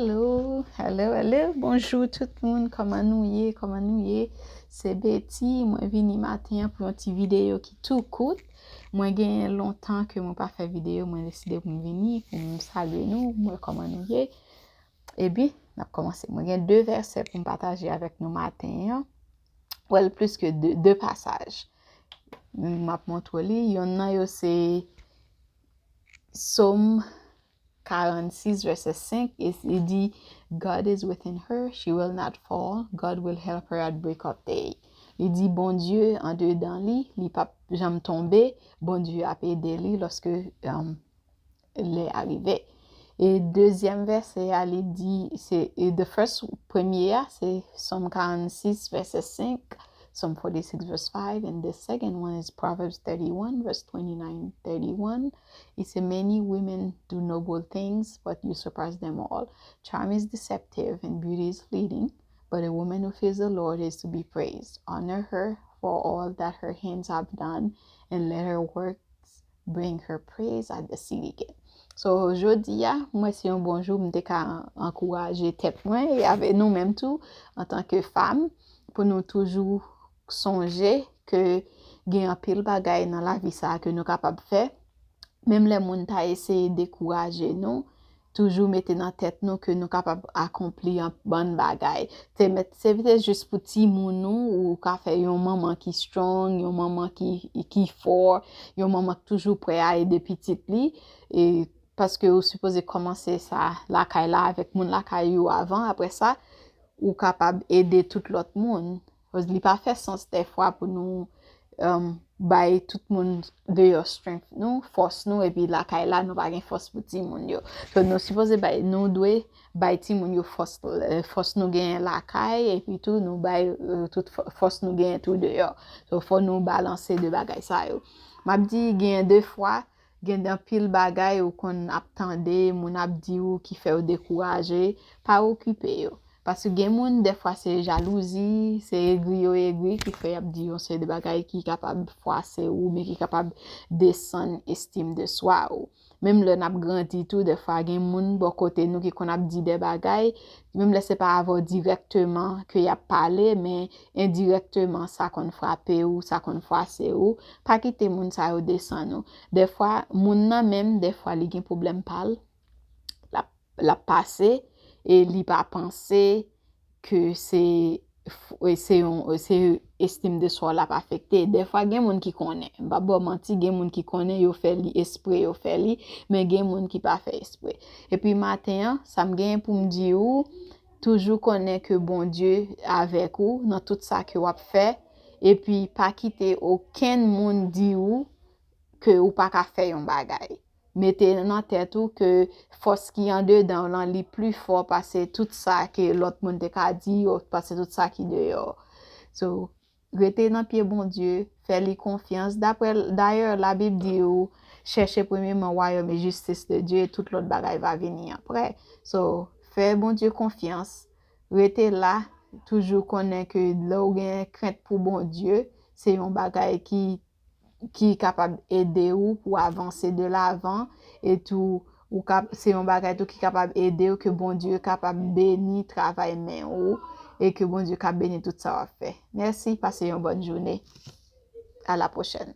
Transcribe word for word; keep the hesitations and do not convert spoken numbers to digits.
Hello, hello, hello. Bonjou tout moun, kòman nou ye? Kòman nou ye? Se Betty, mwen vini maten an pou yon ti videyo ki tou kout. Mwen gen lontan ke mwen pa fè videyo, mwen deside pou m vini, pou m salye nou, mwen kòman nou ye. Epi, n ap kòmanse. Mwen gen de vèsè pou m pataje avèk nou maten an. Well, plis ke de, de pasaj. M ap montre li. Yonn nan yo se Sòm karannsis, vèsè senk, e li di, "God is within her, she will not fall. God will help her at break of day." Li di, Bondye andedan li, li p ap janm tonbe, Bondye ap ede li lòske, um, lè a rive. E dezyèm vèsè a, li di, se, e the first, premye a, se Sòm karannsis, vèsè senk, Psalm forty-six, verse five, and the second one is Proverbs thirty-one, verse twenty-nine, thirty-one. It says, "Many women do noble things, but you surpass them all. Charm is deceptive and beauty is fleeting, but a woman who fears the Lord is to be praised. Honor her for all that her hands have done, and let her works bring her praise at the city gate." So, jodi a, mwen se yon bon jou, m te ka ankouraje tèt mwen e avè nou menm tou, antanke fanm, pou nou toujou sonje ke gen anpil bagay nan lavi sa a ke nou kapab fè. Menm lè moun ta eseye dekouraje nou, toujou mete nan tèt nou ke nou kapab akonpli yon bann bagay. Se mèt, se te jis pou timoun ou, ou ka fè yon manman ki strong, yon manman ki, ki fò, yon manman ki toujou prè a ede pitit li. E paske ou sipoze kòmanse sa lakay la avèk moun lakay ou avan. Apre sa, ou kapab ede tout lòt moun. Li pa fè sans dèfwa pou nou, um, bay tout moun deyò strength nou, fòs nou, epi lakay la, nou pa gen fòs pou timoun yo. So, nou sipoze bay, nou dwe bay timoun yo fòs, eh, fòs nou genyen lakay, epi tou nou bay, eh, tout fò-, fòs nou genyen tou deyò. So, fò nou balanse de bagay sa yo. M ap di, gen de fwa, gen anpil bagay ou konn ap tande, moun ap di ou ki fè w dekouraje, pa okipe yo. Paske gen moun, dèfwa se jalouzi, se egri yo egri ki fè y ap di yon seri de bagay ki kapab fwase ou, oubyen ki kapab desann estim de swa ou. Menm lè n ap grandi tou, dèfwa gen moun bò kote nou ki konn ap di de bagay, menm lè se pa avè w dirèkteman ke y ap pale, men endirèkteman sa konn frape ou, sa konn fwase ou. Pa kite moun sa yo desann ou. Dèfwa, moun nan menm, dèfwa li gen pwoblèm pa l, l ap, l ap pase, e li pa panse ke se, f-, e se yon, e se estim de swa l ap afekte. Dèfwa, gen moun ki konnen. M p ap ba w manti, gen moun ki konnen, yo fè li espre, yo fè li, men gen moun ki pa fè espre. Epi maten an, sa m genyen pou m di ou, toujou konnen ke Bondye avèk ou nan tout sa ke w ap fè, epi pa kite okenn moun di ou ke ou pa ka fè yon bagay. Mete nan tèt ou ke fòs ki andedan w lan, li pli fò pase tout sa ke lòt moun te ka di yo, pase tout sa ki deyò. So, rete nan pye Bondye, fè li konfyans. Daprè, dayè, Labib di ou, chèche premyèman wayòm e jistis de Dye, e tout lòt bagay va vini aprè. So, fè Bondye konfyans, rete la, toujou konnen ke lè w gen krent pou Bondye, se yon bagay ki, ki kapab ede ou pou avanse de lavan, e tou, ou kap-, se yon bagay tou ki kapab ede w, ke Bondye kapab beni travay men ou, e ke Bondye ka beni tout sa w ap fè. Mèsi, pase yon bòn jounen. À la prochaine.